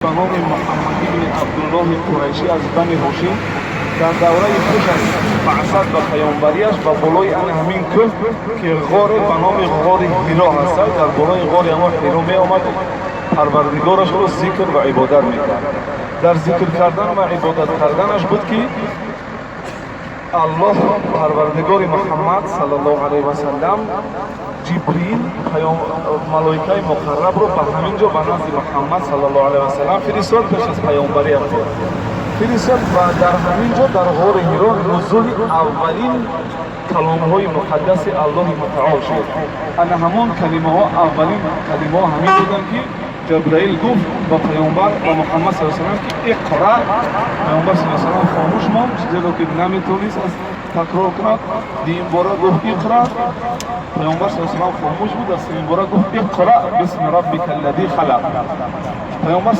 Ба номи Муҳаммад ибни Абдуллоҳи Қурайшӣ аз Бани Ҳошим дар давраи пеш аз баъсат ба паёмбарияш ба болои ана ҳамин кӯҳ, ки ғоре ба номи ғори Ҳиро ҳастад, дар болои ғори ҳамон Ҳиро меомад, Парвардигорашро зикр ва ибодат мекард. Дар зикр кардан ва ибодат карданаш буд, ки Аллоҳ Парвардигори Муҳаммад саллаллоҳу алайҳи васаллам Ҷибрил, малоикаи муқаррабро ба ҳамин ҷо, ба назди Муҳаммад саллаллоҳу алайҳи васаллам фиристод. Пеш аз паёмбариаш буд, фиристод ва дар ҳамин ҷо, дар ғори Ҳиро, нузули аввалин каломҳои муқаддаси Аллоҳи мутаол шуд. Ана ҳамон калимаҳо, аввалин калимаҳо ҳамин буданд, ки Ҷабраил гуфт ба паёмбар, ба Муҳаммад са салам, ки «Иқра». Паёмбар са салам хомӯш монд, зеро ки наметавонист аз такрор кунад. Дуюм бора гуфт: «Иқра». Паёмбар са салам хомӯш буд. Аз сеюм бора гуфт: «Иқра бисми раббика аллади халақ». Паёмбар.